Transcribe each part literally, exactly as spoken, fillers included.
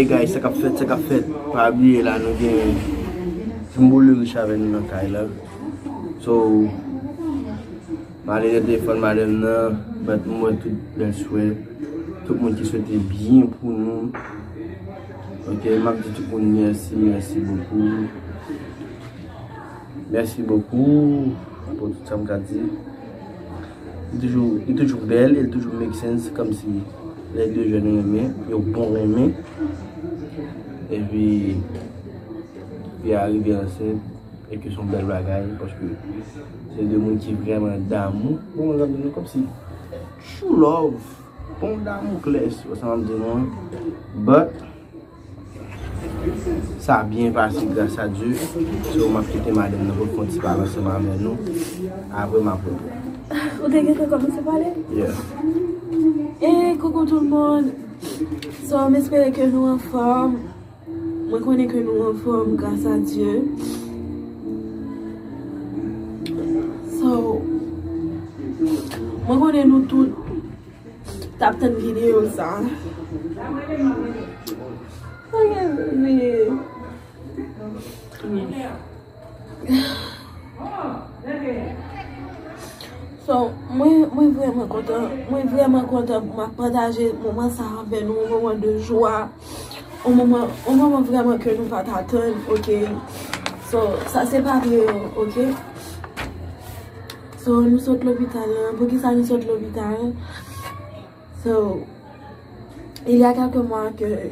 Hey guys, sa k ap fèt, sa k ap fèt. Pa bliye la, nou gen Jumbo le Rich avè nou nan kay la. So, m ale nan telefòn madanm nan, but m wè tout bèl swè, tout moun ki swete byen pou nou. Ok, m ap di tout moun mèsi, mèsi bokou. Mèsi bokou pou tout sa m ka di. Li toujou, li toujou bèl, e li toujou make sense, kòmsi lè de jèn renmen, yo bon renmen. Epi, fi a rive ansent, e ke se yon bèl bagay, paske se de moun ki vrèman damou. Bon, mwen, kòmsi true love, bon damou klè, se sa m ap di nou an. But, sa byen pase, gras a Dye. So, m ap kite madanm nan pou l fè yon ti pale ansanm avè nou. Apre, m ap retounen. Ou te gentan kòmanse pale? Yeah. E koukou tout moun. So, m espere ke nou anfòm. Mwen konnen ke nou anfòm, gras a Dye. So, mwen konnen nou tout t ap tann videyo sa. So, mwen, mwen vrèman kontan. Mwen vrèman kontan pou m ap pataje moman sa avè nou, yon moman de jwa, yon moman, yon moman vrèman ke nou pa t atann, ok? So, sa se pa vre, ok? So, nou sot lopital lan. Poukisa nou sot lopital? So, il y a quelques mois que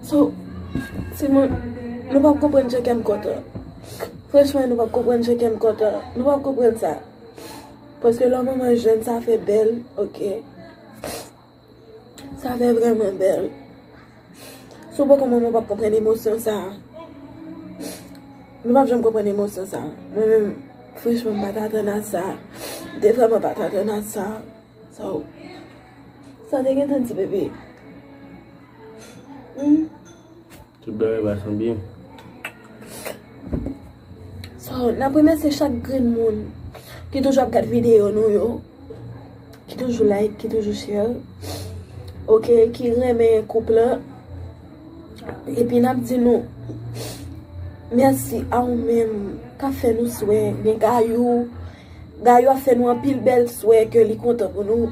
So, timoun, nou p ap konprann jan kè m kontan. Franchman, nou p ap konprann jan kè m kontan. Nou p ap konprann sa. Paske lè w manman jèn, sa fè bèl, ok. Sa fè vrèman bèl. Si w poko manman, w p ap konprann emosyon sa. Nou p ap janm konprann emosyon sa. Mwen menm, franchman, m pa t atann a sa. M te vrèman pa t atann a sa. So, sa te gentan di bebe. Hmm. Tout bagay pase byen. So, n ap remèsye chak grenn moun ki toujou ap gad videyo nou yo, ki toujou like, ki toujou share, ok, ki renmen koup lan. Epi n ap di nou mèsi a ou menm k ap fè nou swè, gen Gayou, Gayou ap fè nou anpil bèl swè ke li kontan pou nou.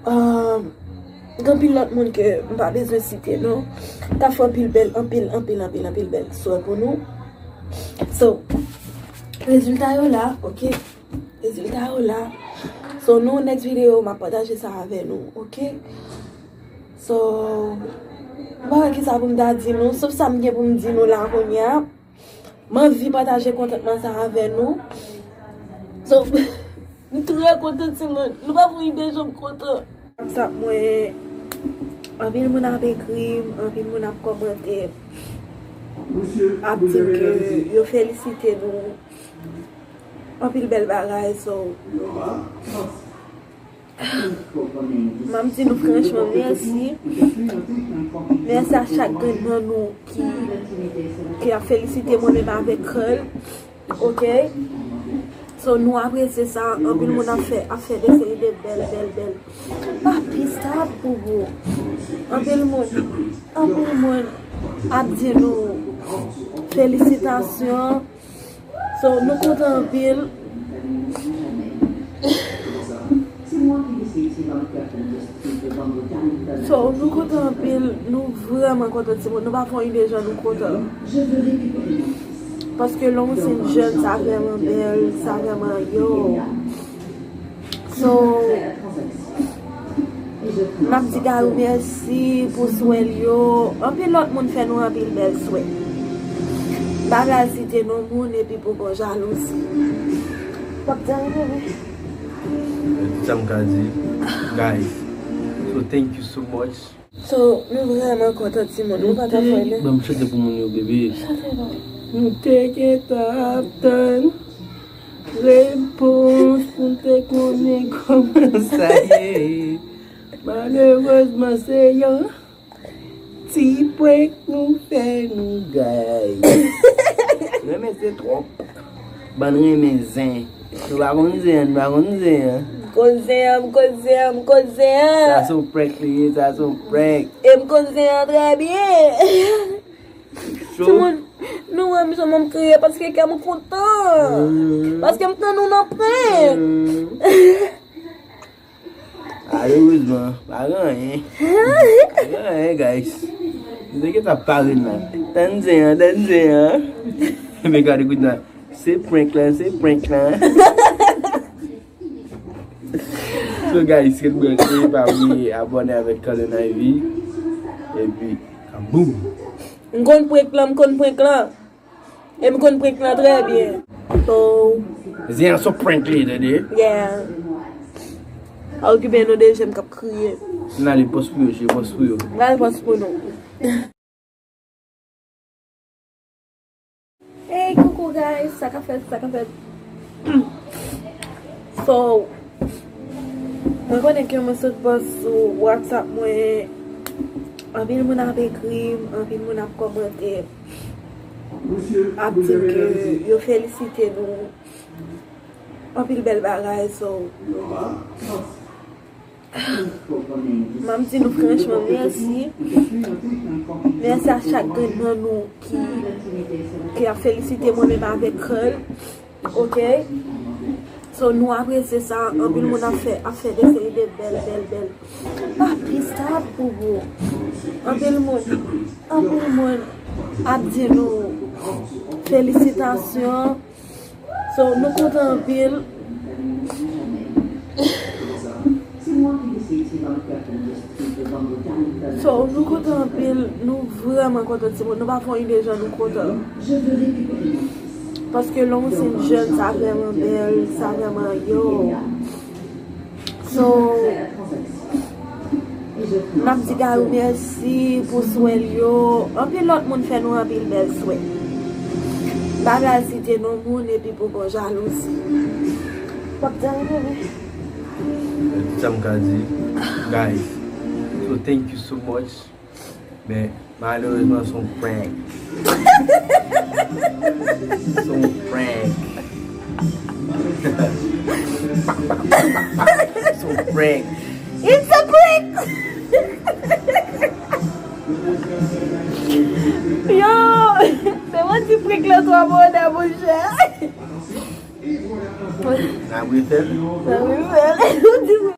Ahn, gen anpil lòt moun ke m pa bezwen site non, k ap fè anpil bèl, anpil, anpil, anpil, anpil bèl swè pou nou. So, rezilta yo la, ok? Rezilta yo la. So, nou, next video, m ap pataje sa avè nou, ok? So, m pa wè kisa pou m ta di nou, sof sa m gen pou m di nou la kounye a. M anvi pataje kontantman sa avè nou. So, m trè kontan, timoun. Nou pa pou ide jan m kontan. Sa mwen, anpil moun ap ekri m, anpil moun ap kòmante, ap di m ke yo felisite nou. Anpil bèl bagay, so. M ap di nou franchman mèsi. Mèsi a chak grenn nan nou ki, ki ap felisite mwen menm avèk kè l. Ok? So, nou apresye sa. Anpil moun ap fè, ap fè de seri de bèl, bèl, bèl. Papi, stop, bobo. Anpil moun, anpil moun ap di nou felisitasyon. So, nou kontan anpil. So, nou kontan anpil. Nou vrèman kontan, timoun. Nou pa fè yon ide jan nou kontan. Paske lè w se jèn, sa vrèman bèl, sa vrèman yo. So, m ap di Gayou mèsi pou swè l yo. Anpil lòt moun fè nou anpil bèl swè. M pa pral site non moun epi pou gon jalouzi. W ap di anyen, bebe? Sa m ka di, guys. So, thank you so much. So, nou vrèman kontan, timoun. Nou pa ta fè, men. Ban m chante pou moun yo, bebe. Chante non. Nou te gentan ap tann repons pou n te konnen kòman sa ye. Malerezman, se yon ti prank nou fè nou, guys. Renmen se twòp. Bann renmen zen. Nou pa konn zen, nou pa konn zen. Koze an, koze an, koze an. Sa se yon prank li ye, sa se yon prank. E m koze an trè byen. Timoun, nou wè m jan m kriye paske kè m kontan. Paske m tann nou nan prank. Malerezman, pa gen anyen. Pa gen anyen, guys. Nou te gentan pare la. Tann zen an, tann zen an. Men gade kounye a. Se prank la, se prank la. So guys, ret branche, pa bliye abòne avèk Kalonn Ivy. Epi, kaboum! M konn prank lan, m konn prank lan. E m konn prank lan trè byen. So, zen an se prank li, tande? Yeah. Pa okipe nou de jen k ap kriye. N ale pòs pou yo, je pòs pou yo. N ale pòs pou nou. Hey, coucou guys, sa k ap fèt, sa k ap fèt. So, mwen konnen ke mwen sot pòs sou WhatsApp mwen, anpil moun ap ekri m, anpil moun ap kòmante, ap di m ke yo felisite nou, anpil bèl bagay, so, m ap di nou franchman mèsi. Mèsi a chak grenn nan nou ki, ki ap felisite mwen menm avèk Carl. Ok? So, nou apresye sa. Anpil moun ap fè, ap fè de seri de bèl, bèl, bèl. Papi, stop, boubou. Anpil moun, anpil moun ap di nou felisitasyon. So, nou kontan anpil. So, nou kontan anpil, nou vrèman kontan, timoun. Nou pa fè yon ide jan nou kontan. Paske lè w se yon jèn, sa vrèman bèl, sa vrèman yo. So, n ap di Garou mèsi pou swè l yo. Anpil lòt moun fè nou anpil bèl swè. M pa pral site non moun epi pou bon jalouzi. W ap di anyen, bebe? Tout sa m ka di, guys. So, thank you so much. Men, malerezman, se yon prank. Se yon prank. Se yon prank. It's a prank! Yo, se mwen di prank lan twò bonè, monchè. N ap refè l. N ap refè l.